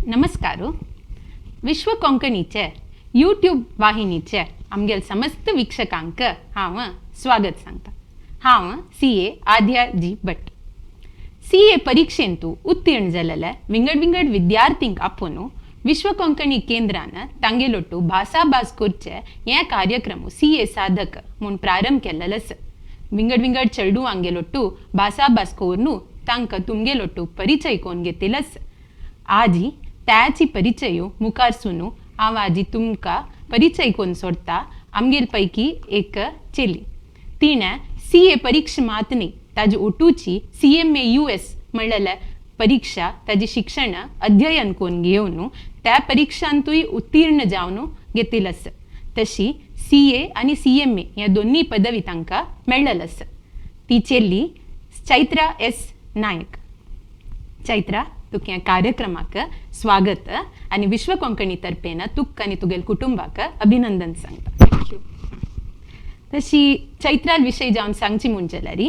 नमस्कार. विश्व कोंकणीचे यूट्यूब वाहिनीचे आमगेल समस्त वीक्षकांक हांव स्वागत सांगता. हांव सी ए आद्या जी भट. सी ए परिक्षेंतु उत्तीर्ण जालेले विंगड विंगड विद्यार्थींक आपोवन विश्व कोंकणी केंद्रान तांगेलोटू भासाभास करचे हे कार्यक्रम सी ए साधक म्हूण प्रारंभ केल्लेलो आसा. विंगड विंगड चेडवांगेलोटू भासाभास करून तांकां तुमगेलोटू परिचय कोन्न घेतिल्लो आसा. आजी त्याची परिचय मुखार सुनू हांव आजी तुमकां परिचय कोन्न सोडटा. आमगेल पैकी एक चेली, तिणें सी ए परिक्षा मात न्ही, ताजी ओटूची सीएमए यूएस म्हणलेले परिक्षा ताजी शिक्षण अध्ययन कोन्न घेवन त्या परिक्षांतूय उत्तीर्ण जावन घेतिल्लो आसा. तशी सी ए आनी सीएमए ह्या दोन्ही पदवी तांकां मेळ्ळेलो आसा. ती चेली चैत्रा एस नायक. चैत्रा, तुका ह्या कार्यक्रमाक स्वागत आनी विश्व कोंकणी तर्फेन तुका आनी तुगेल कुटुंबाक अभिनंदन सांगता. Thank you. तशी चैत्रा विशय जावन सांगची म्हूण जाल्यार,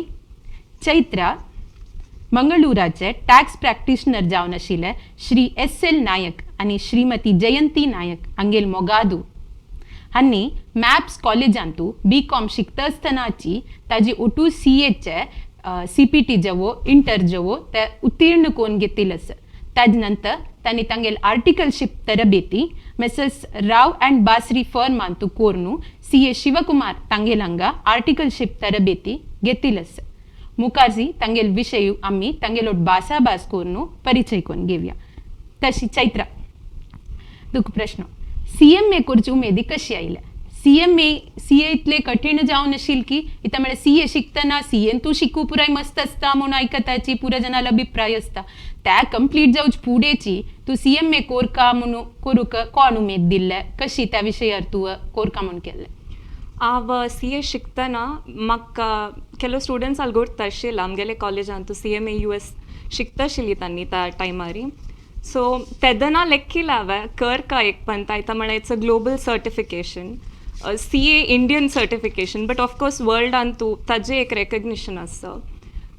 चैत्रा मंगळुराचे टॅक्स प्रॅक्टिशनर जावन आशिल्ले श्री एस एल नायक आनी श्रीमती जयंती नायक हांगेल मोगादू. हांणी मॅप्स कॉलेजांतू बी कॉम शिकता आसतनाची ताजी ओटू सी एचे सीपीटी जवो इंटर जवो ते उत्तीर्ण कोन्न घेतिल्लो आसा. ताजे नंतर तांणी तांगेल आर्टिकलशीप तरबेती मेसर्स राव अँड बासरी फर्मांतू कोर्नू सी ए शिवकुमार तांगेल हांगा आर्टिकलशीप तरबेती घेतिल्लो आसा. मुखारसी तांगेल विशय आमी तांगेलो भासाभास करून परिचय कोन्न घेवया. तशी चैत्रा, तुका प्रश्न, सीएमए करची उमेदी कशी आयल्या? सीएमए, सीए इतले कठीण जावन आशिल्ली की इतां म्हळ्यार सीए शिकतना सीएन तूं शिकू पुराय मस्त आसता म्हूण आयकताची, पुराय जनालो अभिप्राय आसता. त्या कंप्लीट जावचे फुडेंची तूं सीएमए कोरका म्हणून करूंक कोण उमेद दिल्ले? कशी त्या विशयार तूं कोरका म्हूण केल्लें? हांव सी ए शिकतना म्हाका ಕೆಲವು स्टुडंट्स आल गोरता आशिल्ले आमगेले कॉलेजांत सीएमए यूएस शिकता आशिल्ली तांणी त्या टायमारी. सो तेदना लेखिला हांवें करका एक पंत आयता म्हळ्यार it's a global certification, CA Indian certification, but of course वर्ल्डान तूं ताजें एक रेकग्निशन आसा.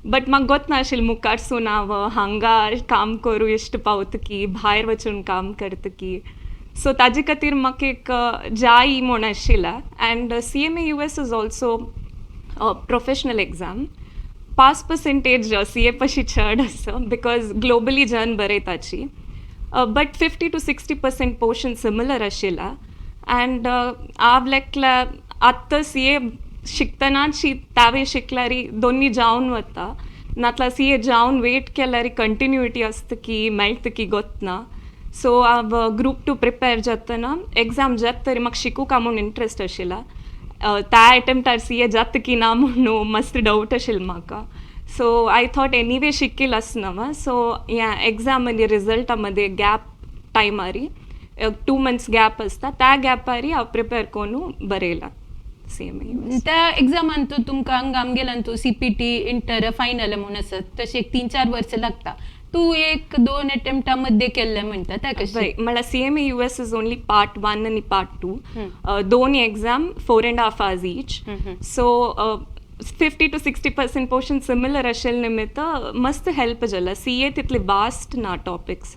बट म्हाका गोत नाशिल्लें मुखारसून हांव हांगा काम करूं इश्ट पावता की भायर वचून काम करता की. सो ताजे खातीर म्हाका एक जाय म्हूण आशिल्लें. And CMA US is also professional exam. Pass percentage CA पशी चड आसा because globally जन बरयताची, but 50 to 60% portion similar आशिल्ला. अँड हांव लेखल्या आत्तां सी ए शिकतनाच तावे शिकल्यार दोन्ही जावन वता, नातल्यार सी ए जावन वेट केल्यार कंटिन्युटी आसता की मेळटा की गोतना. सो हांव ग्रूप टू प्रिपेर जातना एग्जाम जाता तरी म्हाका शिकूंक म्हूण इंट्रस्ट आशिल्ला. त्या अटेम्प्टार सी ए जाता की ना म्हणून मस्त डावट आशिल्लो म्हाका. सो I thought anyway शिकील आसना. सो ह्या एग्जाम आनी रिजल्टा मदें गॅप टायमारी 2 मंथ्स गॅप आसता, त्या गॅपारी हांव प्रिपेर करून बरयलां सीएमए. त्या एग्जामान तूं तुमकां हांगा आमगेल्यान तूं सीपीटी इंटर फायनल म्हूण आसत, तशें एक 3-4 वर्सां लागता. तूं एक दोन अटेम्प्टा मध्ये केल्लें म्हणटा, त्या कशें? म्हळ्यार CMA US is only part one आनी पार्ट टू. दोन exam 4.5 hours each. So 50 to 60% portion similar आशिल्ले निमित्त मस्त हेल्प जाला. सी ए तितले वास्ट ना topics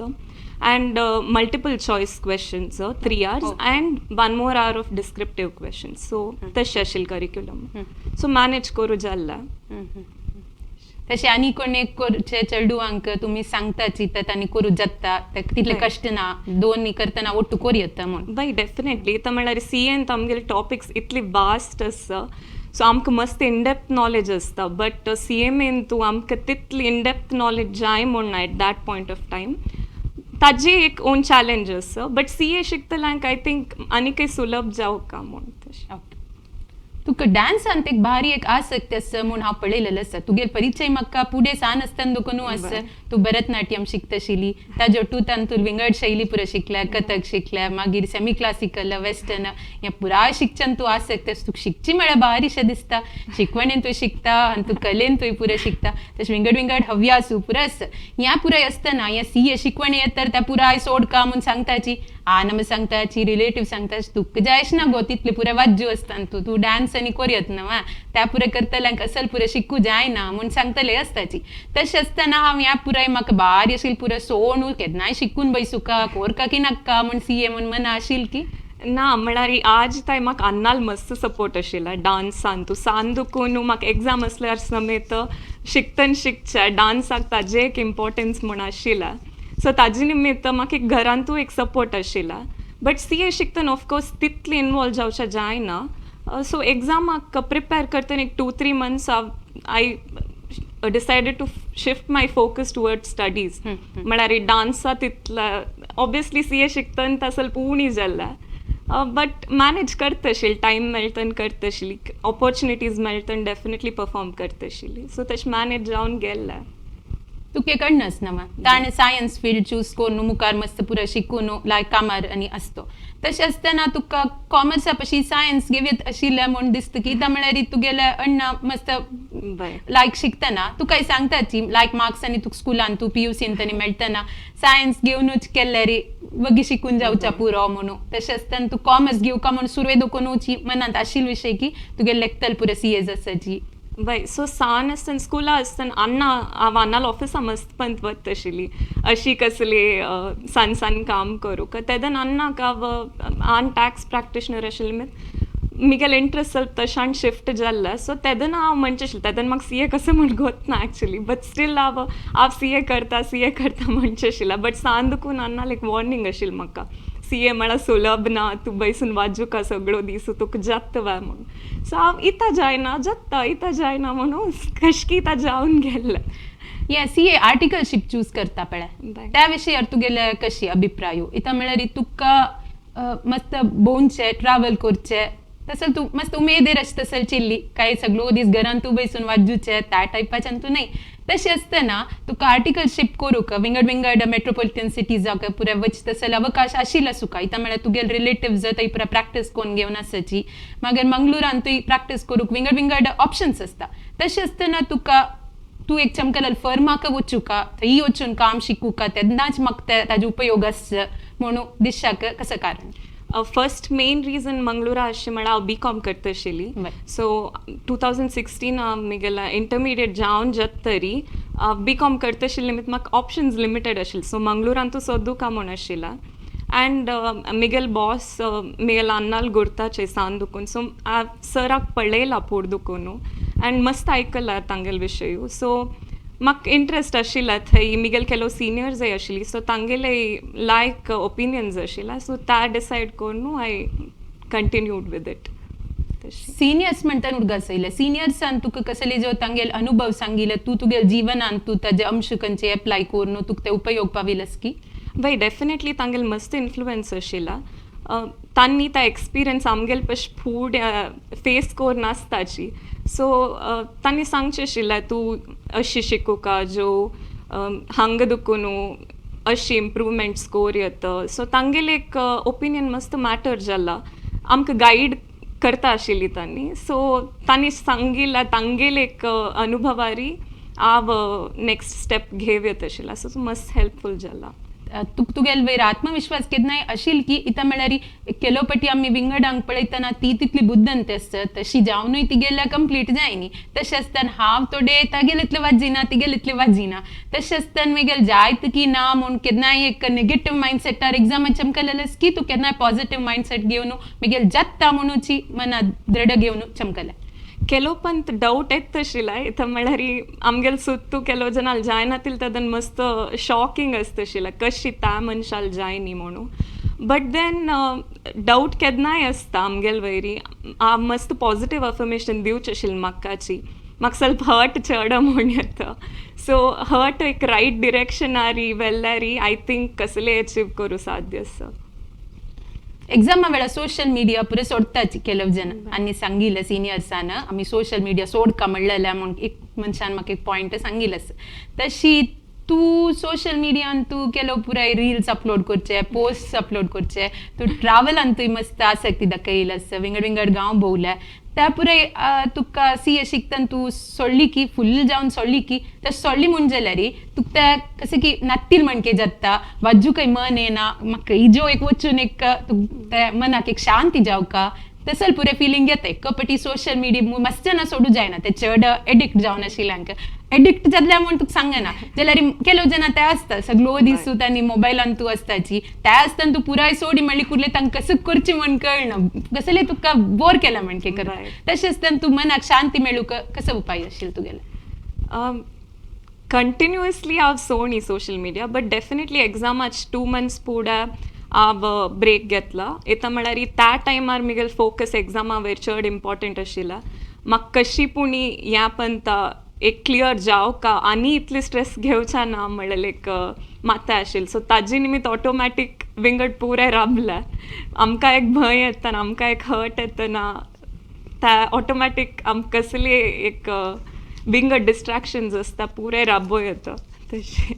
and multiple choice questions 3 hours and one more hour of descriptive questions. So तशें आशिल्लें करिक्युलम, सो मॅनेज करूं जाल्लें. तशें आनी कोण करचे चेडवांक तुमी सांगता चिंतत आनी करूं जाता, तितले कश्ट ना, दोन करतना ಒಟ್ಟು कोर येता म्हूण? बाय, डेफिनेटली. आतां म्हणल्यार सी एन आमगेले टॉपिक्स इतली वास्ट आसा, सो आमकां मस्त इनडेप्थ नॉलेज आसता. बट सी एम एन तूं आमकां तितली इनडेप्थ नॉलेज जाय म्हूण ना at that point of time. ताजी एक ओन चॅलेंज आसा. बट सी ए शिकतल्यांक I think आनीकय सुलभ जावका म्हूण तशें. ओके. तुका डान्सान एक भारी एक आसक्त आसा म्हूण हांव पळयलेलें आसा. तुगेल परिचय म्हाका पुढे सान आसतना देखून आसा. तूं भरतनाट्यम शिकतशिली, ताज्यो टूतान तूं विंगड शैली पुरा शिकल्या, कथक शिकल्या, मागीर सेमी क्लासिकल, वेस्टर्न हें पुराय शिकच्यान तूं आसक्त आसा. तुका शिकची म्हळ्यार भारीशें दिसता. शिकवणेन तूं शिकता आनी तूं कलेन तूं पुरा शिकता. तशें विंगड विंगड हव्यासू पुरा आसा. ह्या पुराय आसतना ह्या सी ए शिकवण येत तर त्या पुराय सोडका म्हूण सांगताची आन सांगताची, रिलेटीव सांगता, तुका जायश ना गो तितले पुरे वाज्जू आसता, तूं तूं डान्स आनी कोरयत ना, त्या पुरे करतल्यांक असल पुरे शिकू जायना म्हूण सांगतले आसताची. तशें आसतना हांव ह्या पुराय म्हाका भारी आशिल्लें पुराय सोणू केन्नाय शिकून बैसुका कोरका की नाका म्हूण सीए म्हूण मना आशिल्लें की? ना, म्हळ्यार आज ताय म्हाका अन्नाल मस्त सपोर्ट आशिल्ला डान्सान. तूं सान दुखून म्हाका एग्जाम आसल्यार समेत शिकतन शिकचे डान्साक ताजें एक इम्पॉर्टन्स म्हूण आशिल्ला. सो ताजे निमित्त म्हाका एक घरांतूय एक सपोर्ट आशिल्ला. बट सीए शिकतना ऑफकोर्स तितली इनवॉल्व जावचें जायना. सो एग्जामाक प्रिपेर करतना एक 2-3 months I decided to shift my focus toward studies. म्हळ्यार डान्सा तितला ऑब्वियसली सीए शिकतना ता ಸ್ವಲ್ಪ उणी जाल्ला, बट मॅनेज करता टायम मेळटन करता, ऑपॉर्च्युनिटीज मेळटन डेफिनेटली परफॉर्म करता. सो तशें मॅनेज जावन गेल्लें. तुके कडनच ना ताणें सायन्स फील्ड चूज करून मुखार मस्त पुरो शिकून लायक कामार आनी आसतो. तशें आसतना तुका कॉमर्सा पशी सायन्स घेवयत आशिल्लें म्हूण दिसता की ता म्हळ्यार तुगेलें अण्णा मस्त लायक शिकतना तुका सांगताची लायक मार्क्स आनी तुका स्कुलान तूं पीयूसीन तरी मेळटना सायन्स घेवनूच केल्यार वगी शिकून जावचा पुरो म्हणून. तशें आसतना तूं कॉमर्स घेवका म्हूण सुरवे दोकोनूची मनांत आशिल्ल विशय की तुगे लेखतल पुरो सीए आसाची? बाय, सो सान आसतना स्कुला आसतना अन्ना हांव अन्नाल ऑफिसा मस्त पंत वत आशिल्ली, अशी कसली सान सान काम करूंक. तेदन अन्नाक हांव आन टॅक्स प्रॅक्टिशनर आशिल्ली, मिगेल इंट्रस्ट ಸ್ವಲ್ಪ तशान शिफ्ट जाल्ला. सो तेदना हांव म्हणचें आशिल्लें, तेदन म्हाका सीए कसो म्हण गोत ना एक्चुली, बट स्टील हांव हांव सीए करता, सीए करता म्हणचें आशिल्लें. बट सान दुखून अन्नाल एक वॉर्निंग आशिल्लें म्हाका, सीए म्हळ्यार सुलभ ना, तूं बैसून वाजुका सगळो दीस, तुका जाता वा म्हणून. सो हांव इतां जायना जाता, इतां जायना म्हणून कशकी इतां जावन गेल्लें. ये सीए आर्टिकलशीप चूज करता पळय, त्या विशयार तुगेले कशी अभिप्राय? इतां म्हळ्यार तुका मस्त भोंवचें, ट्रॅवल करचें, तसं तूं मस्त उमेदीर अशें तसल चिल्ली काय सगळो दीस घरान तूं बैसून वाजूचें त्या टायपाच्यान तूं न्हय. तशें आसतना तुका आर्टिकलशीप करूंक विंगड विंगड मेट्रोपॉलिटन सिटीजाक पुराय वच तसले अवकाश आशिल्लो सुका. इतां म्हळ्यार तुगेले रिलेटिव्स थंय पुराय प्रॅक्टीस करून घेवन आसाची, मागीर मंगळुरान तुय प्रॅक्टीस करूंक विंगड विंगड ऑप्शन्स आसता. तशें आसतना तुका तूं एक चमकल फर्माक वचूका, थंय वचून काम शिकूका, तेन्नाच म्हाका ताजो उपयोग आसा म्हणून दिशाक कसं कारण? फर्स्ट मेन रिजन मंगळुरा अशें म्हळ्यार हांव बी कॉम करता आशिल्ली. सो 2016 म्हगेल्या इंटरमिडिएट जावन जाता तरी बी कॉम करता आशिल्लें निमित्त म्हाका ऑप्शन्स लिमिटेड आशिल्ले. सो मंगळुरान तूं सोदूका म्हूण आशिल्ला. अँड म्हगेल बॉस म्हगेल्या अन्नाल गुर्ताचे सान दुखून. सो हांव सराक पळयला पोड दुखून अँड मस्त आयकला तांगेले विशय. सो म्हाका इंट्रस्ट आशिल्ला थंय. म्हगेले ಕೆಲವು सिनियर्सय आशिल्ली, सो तांगेले लायक ओपिनियन्स आशिल्ला. सो ता डिसायड करून I continued with it तशी. सिनियर्स म्हणटा उडगास येयले, सिनियर्सान तुका कसले जो तांगेल अनुभव सांगिले, तूं तुगेल जिवनान तूं ताजे अंश खंयचे एप्लाय करून तुका ते उपयोग पाविलस की? बाय, डेफिनेटली तांगेले मस्त इन्फ्लुएन्स आशिल्ला. तांणी त्या एक्सपिरियन्स आमगेले पश फूड फेस करून आसताची. सो तांणी सांगचें आशिल्लें, तूं अशी शिकूका जो हांगा दुखून अशी इम्प्रुवमेंट स्कोर येता. सो तांगेले एक ओपिनियन मस्त मॅटर जाला, आमकां गायड करता आशिल्ली तांणी. सो तांणी सांगिल्लें तांगेले एक अनुभवारी हांव नेक्स्ट स्टेप घेवयत आशिल्ला. सो मस्त हेल्पफूल जाला. तुक तुगेल वयर आत्मविश्वास केन्नाय आशिल्ल की इतां म्हळ्यार केलो पटी आमी विंगडांक पळयतना ती तितली बुद्दंत आसता, तशी जावनूय तिगेल्या कंप्लीट जायनी. तशें आसतना हांव थोडे तागेले इतले वाजिना, तिगेले इतले वाजिना, तशें आसतना मागीर जायत की ना म्हूण केन्नाय एक नेगेटीव मायंडसेटार एग्जामा चमकलेलेस की तूं केन्नाय पॉझिटीव मायंडसेट घेवन मागीर जाता म्हणूची मनात दृढ घेवन चमकले? ಕೆಲವು ಪಂತ್ ಡೌಟ್ ಎತ್ತಶಿಲ್ಲ. ಇತ್ತ म्हळ्यार आमगेले सुत्तू ಕೆಲವು ಜನ ಅಲ್ಲಿ ಜಾಯ್ನ್ ಆತಿಲ್ ಅದನ್ನ ಮಸ್ತ್ ಶಾಕಿಂಗ್ आसतशिला, कशी त्या मनशाल जायनी म्हणून. बट then डाऊट केन्नाय आसता आमगेले वयरी. हांव मस्त पॉझिटीव अफर्मेशन दिवचें आशिल्लें म्हाकाची, म्हाका ಸ್ವಲ್ಪ हर्ट चड म्हूण येता. सो हर्ट एक रायट डिरेक्शनारी वेल्यारी I think कसले अचीव करूं साध्य आसा. ಎಕ್ಸಾಮ ವೇಳ ಸೋಷಿಯಲ್ ಮೀಡಿಯಾ ಪೂರ सोडताची ಕೆಲವು ಜನ. आनी सांगिल्लें सिनियर्सान, आमी सोशल मिडिया सोडका म्हणलेलें म्हूण एक मनशान म्हाका एक पॉयंट सांगिल्लें आसा. तशी तूं सोशल मिडियान तूं ಕೆಲವು पुराय रिल्स अपलोड करचे, पोस्ट अपलोड करचे, तूं ट्रॅव्हलांतूय मस्त आसक्ती दाखयली आसा, विंगड विंगड गांव भोंवले. त्या पुराय तुका सी ए शिकतना तूं सोडली की फुल जावन सोडली की ते सोडली म्हूण जाल्यार तुका ते कशें की नातील म्हणके जाता, वाजू काही मन येना, म्हाका इजो एक वचून एक तुका ते मनाक एक शांती जावका, तसल पुरे फिलिंग येता. कपटी सोशल मिडिया मस्त जाणां सोडू जायना, ते चड एडिक्ट जावन आशिल्ल्यांक एडिक्ट जातल्या म्हूण तुका सांगना जाल्यार ಕೆಲವು ಜನ ते आसता सगळो दिसू तांणी मोबायलान तूं आसताची, ते आसतना तूं पुराय सोडी म्हणली कुर्ले तांकां कसं करची म्हण कळना, कसले तुका बोर केला म्हणके करता. तशें आसतना तूं मनाक शांती मेळूंक कसो उपाय आशिल्लो तुगेलो? कंटिन्युअसली हांव सोडनी सोशल मिडिया, बट डेफिनेटली एग्जामाच 2 मंथ्स फुडें हांव ब्रेक घेतला. येता म्हळ्यार त्या टायमार म्हगेलो फोकस एग्जामा वयर चड इम्पॉर्टंट आशिल्ला. म्हाका कशी पुणी ह्या पंता एक क्लियर जावका आनी इतली स्ट्रेस घेवचा ना म्हणलें एक माथ्या आशिल्लें. सो ताजे निमित्त ऑटोमॅटीक विंगड पुराय राबलें. आमकां एक भंय येतना, आमकां एक हर्ट येतना, त्या ऑटोमॅटीक आमकां कसली एक विंगड डिस्ट्रॅक्शन्स आसता पुराय राबो येता तशें.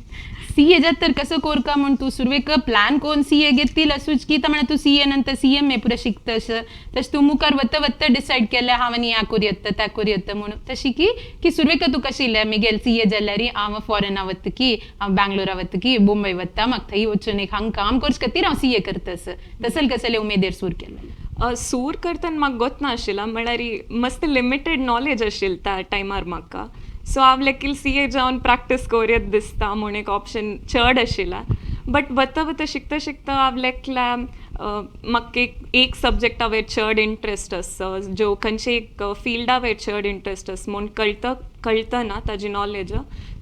सी ए जात तर कसं कोरका म्हूण तूं सुरवेक प्लॅन कोन सी ए घेतील असूच की म्हळ्यार तूं सी ए नंतर सी एम ए पुरो शिकता अशें तशें तूं मुखार वता वता डिसायड केलें हांव आनी ह्या करूं येता त्या करूं येता म्हणून, तशी की की सुरवेक तुका आशिल्लें मुगेल सी ए जाल्यार हांव फॉरेना वता की हांव बँगलोरा वता की मुंबय वता, म्हाका थंय वचून एक हांगा काम करचे खातीर हांव सी ए करता असं तसल कसले उमेदीर सूर केलें? सूर करतना म्हाका गोत नाशिल्ला, म्हळ्यार मस्त लिमिटेड नॉलेज आशिल्लें त्या टायमार म्हाका. सो हांव लेकील सी ए जावन प्रॅक्टीस करूं दिसता म्हूण एक ऑप्शन चड आशिल्ला. बट वता वता शिकता शिकता हांव लेखल्या म्हाका एक एक सब्जेक्टा वयर चड इंट्रस्ट आसा, जो खंयचे एक फिल्डा वयर चड इंट्रस्ट आसा म्हूण कळटा कळतना ताजी नॉलेज,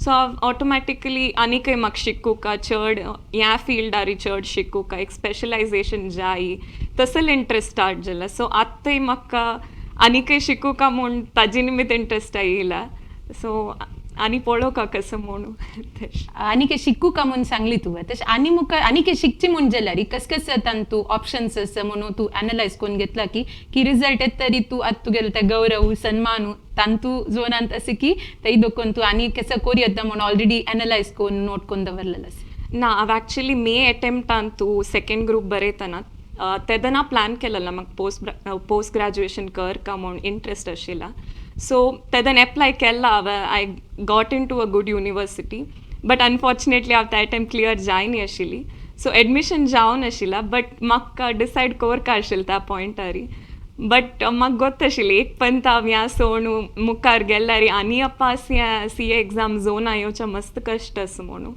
सो हांव ऑटोमॅटिकली आनीकय म्हाका शिकूका चड ह्या फिल्डारी चड शिकूका एक स्पेशलायझेशन जाय तसले इंट्रस्ट स्टार्ट जाला. सो आतांय म्हाका आनीकय शिकूका म्हूण ताजे निमित्त इंट्रस्ट आयला. सो आनी पळोवका कसो म्हणून तशें. आनी के शिकूका म्हूण सांगली तुवें, तशें आनी मुखार आनी के शिकची म्हूण जाल्यार कस कस तांतू तूं ऑप्शन्स आसा म्हणून तूं एनलायज करून घेतला की की रिजल्ट येत तरी तूं आतां तुगेलो ते गौरव सन्मान तांतू झोनांत अशें की थंय दोकोन तूं आनी कसो करूं येता म्हूण ऑलरेडी एनलायज करून नोट करून दवरलेलें आसा? ना, हांव एक्चुली मे एटेम्प्टान तूं सेकेंड ग्रूप बरयतना तेदना प्लॅन केलेलो म्हाका पोस्ट ग्रॅज्युएशन कर का म्हूण इंट्रस्ट आशिल्ला. सो तेदन एप्लाय केला हांवें, I got into a good university, but unfortunately हांव त्या टायम क्लियर जायनी आशिल्ली. सो एडमिशन जावन आशिल्ला, बट म्हाका डिसायड करपा आशिल्लें त्या पॉयंटारी. बट म्हाका गोत आशिल्लें एक पंत हांव ह्या सोडून मुखार गेल्यार आनी अपास ह्या सी ए एग्जाम जोना येवचें मस्त कश्ट आसा म्हणून.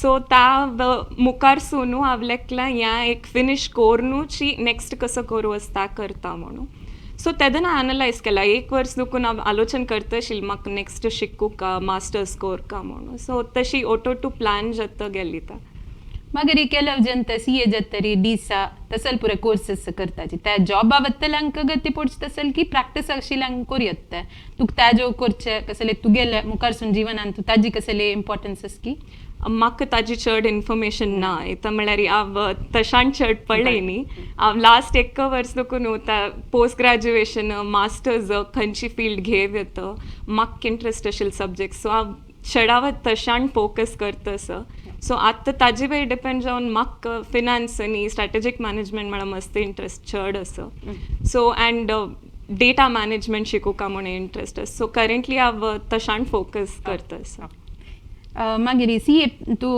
सो त्या मुखार सून हांव लेखलां ह्या एक फिनीश कोरनूच नेक्स्ट कसो करूं आसता करता म्हणून. सो तेदना एनलायज केला एक वर्स दुखून हांव आलोचन करता आशिल्लें म्हाका नेक्स्ट शिकूका मास्टर्स कोरका म्हणून. सो तशी ऑटो टू प्लॅन जाता गेली ता. मागीर ಕೆಲವು ಜನ ಸಿ ಎ ಜತ್ತರಿ डीसा तसल पुरे कोर्सेस करताची, त्या जॉबा वतल्यांक गती पडचे तसल की प्रॅक्टीस आशिल्ल्यांक करूं येता, तुका त्या जो करचे कसले तुगेले मुखारसून जिवनान तूं ताजी कसले इम्पॉर्टन्स आसा की? म्हाका ताजी चड इन्फॉर्मेशन ना येता, म्हळ्यार हांव तशान चड पळय न्ही. हांव लास्ट एक वर्स देखून त्या पोस्ट ग्रॅज्युएशन मास्टर्स खंयची फिल्ड घेव येता म्हाका इंट्रस्ट आशिल्ले सब्जेक्ट, सो हांव चडावत तशान फोकस करता आसा. सो आतां ताजे वयर डिपेंड जावन म्हाका फिनान्स आनी स्ट्रॅटेजीक मॅनेजमेंट म्हळ्यार मस्त इंट्रस्ट चड आसा. सो अँड डेटा मॅनेजमेंट शिकूका म्हूण इंट्रस्ट आसा. सो करंटली हांव तशान फोकस करता आसा. मागीर सी ए तूं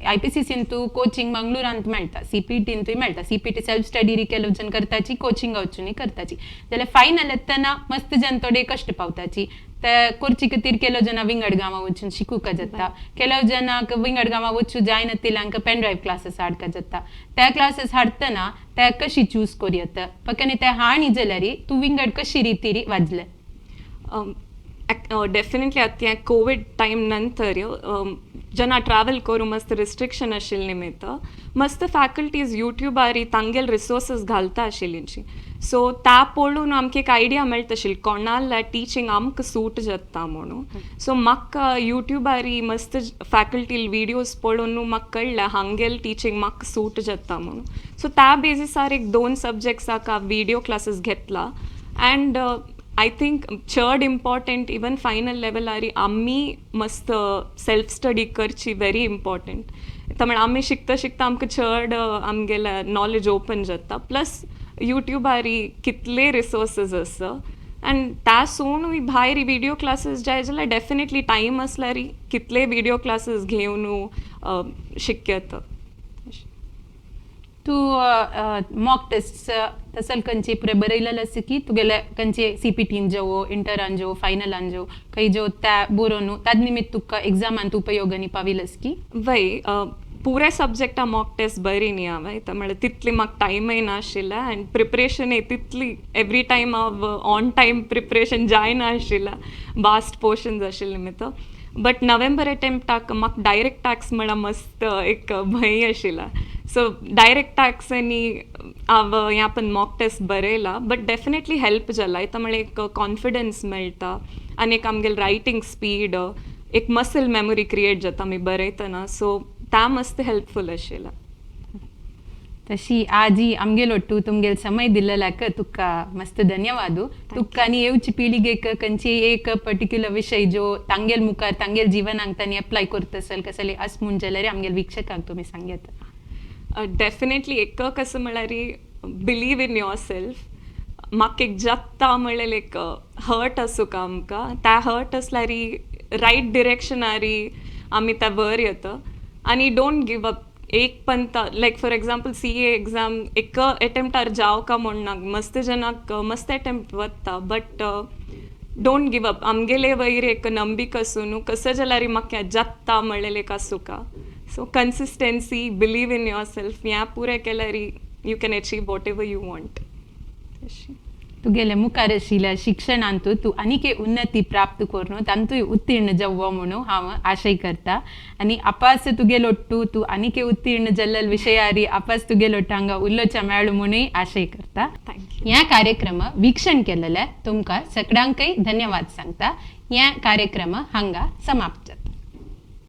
I P C scene तूं कोचिंग मंगळुरांत मेळटा, सी पी टींतूय मेळटा. C P T self study ಕೆಲವು जन करताची, कोचिंग वचूनय करताची. जाल्यार फायनल येतना मस्त जन थोडे कश्ट पावताची, ते करची खातीर ಕೆಲವು ಜನ विंगड गांवां वचून शिकूंक जाता, ಕೆಲವು जनाक विंगड गांवां वचूं जायना तिल्यांक पेन ड्रायव्ह क्लासीस हाडका जाता. त्या क्लासीस हाडटना ते कशी चूज करूं येता पक्यानी ते हाणी जाल्यार तूं विंगड कशी रितीरी वाजले? डेफिनेटली आतां ह्या कोवीड टायम नंतर जेन्ना ट्रॅवल करूं मस्त रिस्ट्रिक्शन आशिल्लें निमित्त मस्त फॅकल्टीज युट्यूबार तांगेले रिसोर्सीस घालता आशिल्ली. सो त्या पळोवन आमकां एक आयडिया मेळटा आशिल्ली कोणाल्या टिचींग आमकां सूट जाता म्हणून. सो म्हाका युट्यूबार मस्त फॅकल्टी विडियोज पळोवन म्हाका कळ्ळें हांगेले टिचींग म्हाका सूट जाता म्हणून. सो त्या बेजिसार एक दोन सब्जेक्ट्साक हांव विडियो क्लासीस घेतला अँड I think चड इम्पॉर्टंट इवन फायनल लेवलारी आमी मस्त सेल्फ स्टडी करची, व्हेरी इम्पॉर्टंट. म्हळ्यार आमी शिकता शिकता आमकां चड आमगेले नॉलेज ओपन जाता. प्लस यूट्यूबारी कितले रिसोर्सीस आसा आनी त्या सोडून भायर विडियो क्लासीस जाय जाल्यार डेफिनेटली टायम आसल्यार कितले विडियो क्लासीस घेवन शिक्यता. तूं मॉक टेस्ट तसल खंयचे पुरे बरयलेले आसा की तुगेले खंयचे सीपीटीन जावो, इंटरान जावो, फायनलान जावो, खंय जो त्या बरोवन ताज निमित्त तुका एग्जामान उपयोगानी पाविलस की? वय, पुरे सब्जेक्टा मॉक टेस्ट बरी न्ही हांवें, म्हळ्यार तितली म्हाका टायमय नाशिल्लें आनी प्रिपरेशनय तितली एवरी टायम हांव ऑन टायम प्रिपरेशन जायनाशिल्लें, वास्ट पोर्शन्स आशिल्ले निमित्त. बट नोव्हेंबर अटेम्प्टाक म्हाका डायरेक्ट टॅक्स म्हळ्यार मस्त एक भंय आशिल्ला. सो डायरेक्ट टॅक्स आनी हांव ह्या पण मॉक टेस्ट बरयला, बट डेफिनेटली हेल्प जाला. आतां म्हळ्यार एक कॉन्फिडन्स मेळटा आनी एक आमगेले रायटींग स्पीड, एक मसल मेमोरी क्रिएट जाता आमी बरयतना. सो ता मस्त हेल्पफूल आशिल्ला. तशी आजी आमगेल ಒಟ್ಟು तुमगेल समय दिल्लेल्याक तुका मस्त धन्यवाद. तुका आनी येवची पिळगेक खंयची एक पर्टिक्युलर विशय जो तांगेल मुखार तांगेल जीवनाक तांणी अप्लाय करतसल कसले अस म्हूण जाल्यार आमगेल वीक्षकांक तुमी सांगयता. डेफिनेटली एक कसं म्हळ्यार बिलीव इन your self. म्हाका एक जाता म्हणल्यार एक हर्ट आसूं आमकां, त्या हर्ट आसल्यार रायट डिरेक्शनारी आमी त्या वर येता. आनी don't give up. एक पण like for example CA exam एक एटेम्प्टार जाव का म्हण ना, मस्त जनाक मस्त एटेम्प्ट वता, बट don't give up. आमगेले वयर एक नंबिक आसूं न्हू, कसं जाल्यार म्हाका जाता म्हणलें एक आसूं. So consistency, believe in yourself, ह्या पुरें केल्यार you can achieve whatever you want. अशी तुगेले मुखार आशिल्ल्या शिक्षणांतू तूं आनीक उन्नती प्राप्त करून तांतूय उत्तीर्ण जावो म्हणून हांव आशय करता. आनी आपास तुगेलो ಒಟ್ಟು तूं आनीक उत्तीर्ण जाल्ले विशयारी आपास तुगेलो हांगा उलोवच्या मेळू म्हणूय आशय करता. Thank you. ह्या कार्यक्रम वीक्षण केलेले तुमकां सगळ्यांकय धन्यवाद सांगता. ह्या कार्यक्रम हांगा समाप्त जाता.